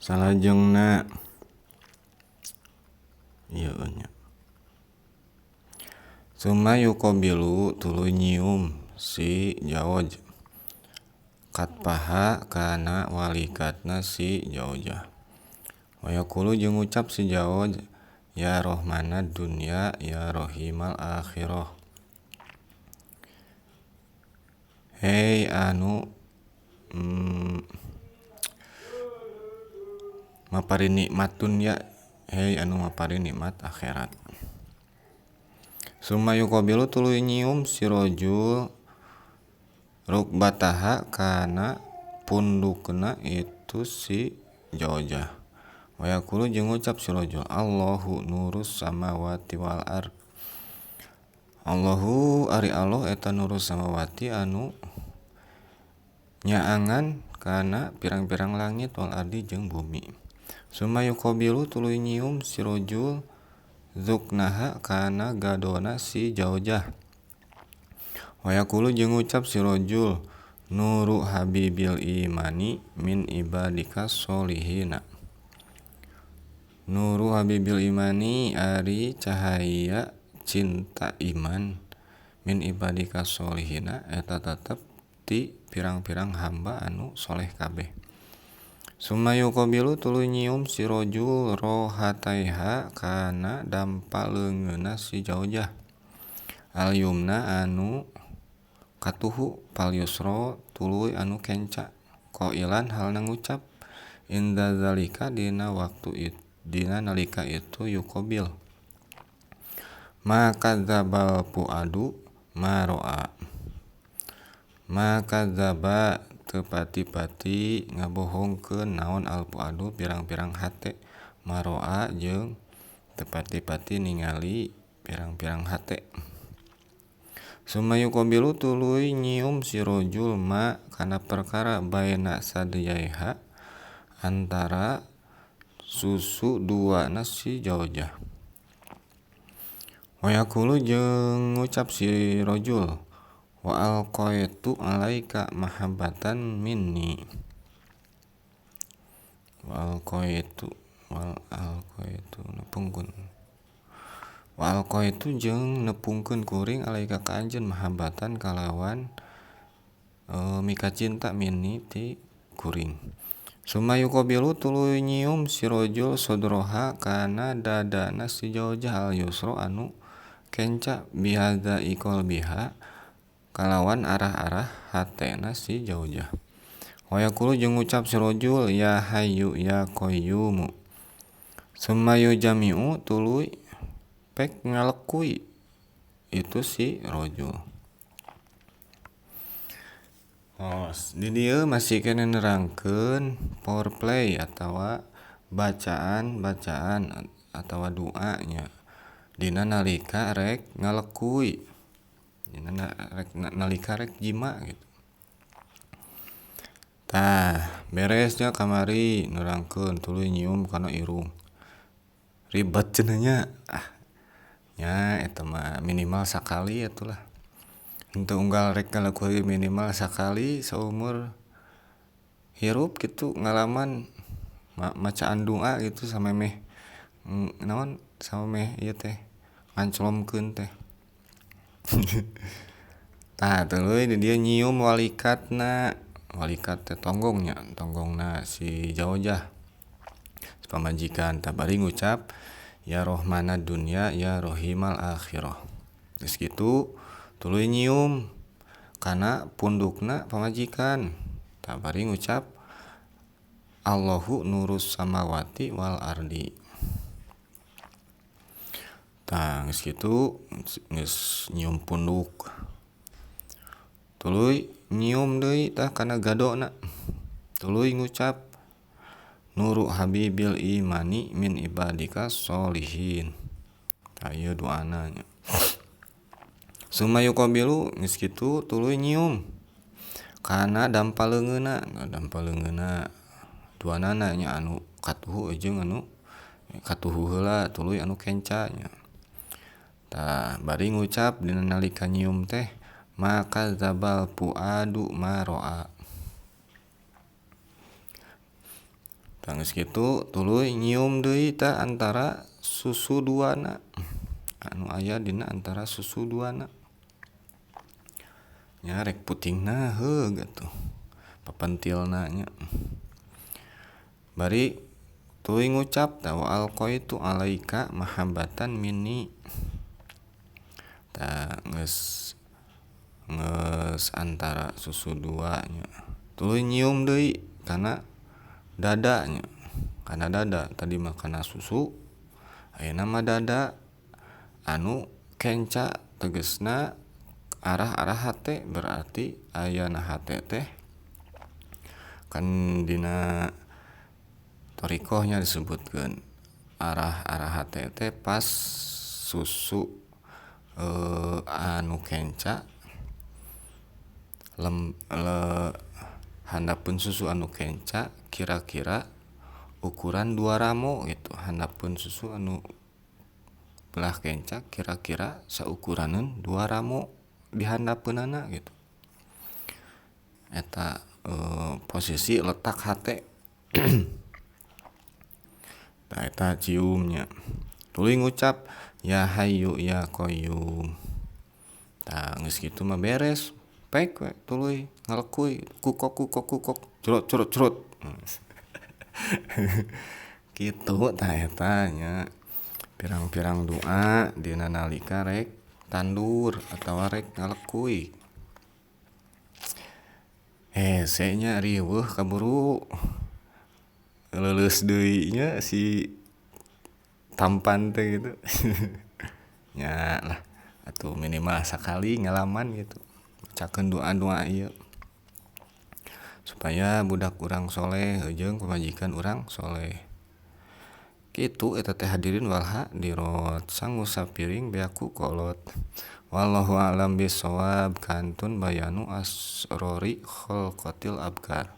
Salajengna ieu nya summa yuqabilu tuluy nyium si jawaj katpaha kana walikatna si jaujah. Wa yaqulu jeung ngucap si jawaj ya rohmanad dunya ya rohimal akhirah. Hei anu mapari nikmat dunya, hei anu mapari nikmat akhirat. Summa yuqabilu tuluy nyium si rajul rukbataha kana pundukna itu si jaujah. Wa yaqulu jeung ngucap si rajul Allahu nurus samawati wal ard. Allahu ari Allah eta nurus samawati anu nyaangan kana pirang-pirang langit wal ardi jeung bumi. Summa yuqabilu tuluy nyium si rajul zuknaha kana gadona si jaujah. Wa yaqulu jeung ngucap si rajul nuru habibil imani min ibadika sholihina. Nuru habibil imani ari cahaya cinta iman min ibadika sholihina eta tetep ti pirang-pirang hamba anu soleh kabeh. Summa yuqabilu tuluy nyium si rajul rohataiha kana dampa leungeunna si jaujah. Al yumna anu katuhu fal yusra tuluy anu kenca qailan halna ngucap inda zalika dina waktu itu dina nalika itu yuqabil ma kadzabal fuadu ma ro'a. Ma kadzaba teu pati-pati ngabohongkeun naon al fuadu pirang-pirang hate maro'a jeung teu pati-pati ningali pirang-pirang hate. Summa yuqabilu tuluy nyium si rajul ma kana perkara baina sadyaiha antara susu duana si jaujah. Wa yaqulu jeung ngucap si rajul wa alqaitu alaika mahabbatan minni. Wa alqaitu wal alqaitu nepungkeun wa alqaitu jeung nepungkeun kuring alaika ka anjeun mahabbatan kalawan mika cinta minni ti kuring. Summa yuqabilu tuluy nyium si rajul sadroha kana dadana si jaujah al yusra anu kenca bihadza iqalbiha kalawan arah-arah hatena si jaujah. Wa yaqulu jeung ngucap si rajul ya hayyu ya qayyumu. Summa yujami'u tuluy pek ngalekui itu si rajul. Tos di dieu masih keneh nerangkeun foreplay atawa bacaan-bacaan atawa doa nya dina nalika rek ngalekui, dina rek nalika rek jima gitu. Tah beresnya kamari nerangkeun tuluy nyium kana irung. Ribet cenah nya. Ah nya eta mah minimal sakali atulah. Henteu unggal rek ngalekuy minimal sakali saumur hirup kitu ngalaman macaan doa gitu samemeh naon samemeh ieu teh nganclomkeun teh. Tah tuluy di dieu nyium walikatna. Walikat teh tonggongnya, tonggongna si jaujah si pamajikan. Tah bari ngucap ya rohmanad dunya ya rohimal akhirah. Geus kitu tuluy nyium kana pundukna pamajikan. Tah bari ngucap Allahu nurus samawati wal ardi. Tah geus kitu geus nyium punduk. Tuluy nyium deui tah kana gadona. Tuluy ngucap nuru habibil imani min ibadika sholihin. Tah ieu doana nya. Summa yuqabilu geus kitu tuluy nyium kana dampa leungeunna, dampa leungeunna duanana nya anu katuhu jeung anu katuhu heula tuluy anu kenca nya. Tah bari ngucap dina nalika nyium teh maka dzabal fuadu ma ro'a. Tah geus kitu tuluy nyium deui tah antara susu duana anu aya dina antara susu duana nya rek putingna heug atuh papentilna nya. Bari tuluy ngucap tah wa alqaitu alaika mahabbatan minni. Tah geus antara susu dua nya tuluy nyium deui kana dada nya, kana dada tadi mah kana susu ayeuna mah dada anu kenca tegasna arah-arah hate berarti ayana hate teh kan dina thoriqoh nya disebutkeun arah-arah hate teh pas susu anu kenca handapeun susu anu kenca kira-kira ukuran dua ramo kitu handapeun susu anu belah kenca kira-kira saukuraneun dua ramo dihandapeunana kitu. Eta posisi letak hate. Tah eta cium nya tuluy ngucap ya hayyu ya qayyum. Tah geus kitu mah beres pek we tuluy ngalekuy kukok kukok kukok crut crut crut. Kitu tah eta nya pirang-pirang doa dina nalika rek tandur atawa rek ngalekuy. Hese nya riweuh kaburu leuleus deui nya si tampan teh kitu. Nya lah atuh minimal sakali ngalaman kitu macakeun doa-doa ieu supaya budak urang soleh jeung pamajikan urang soleh. Kitu eta teh hadirin wal hadirat sangu sapiring beak ku kolot. Wallahu a'lam bishawab kantun bayanu asrori khalqatil abkar.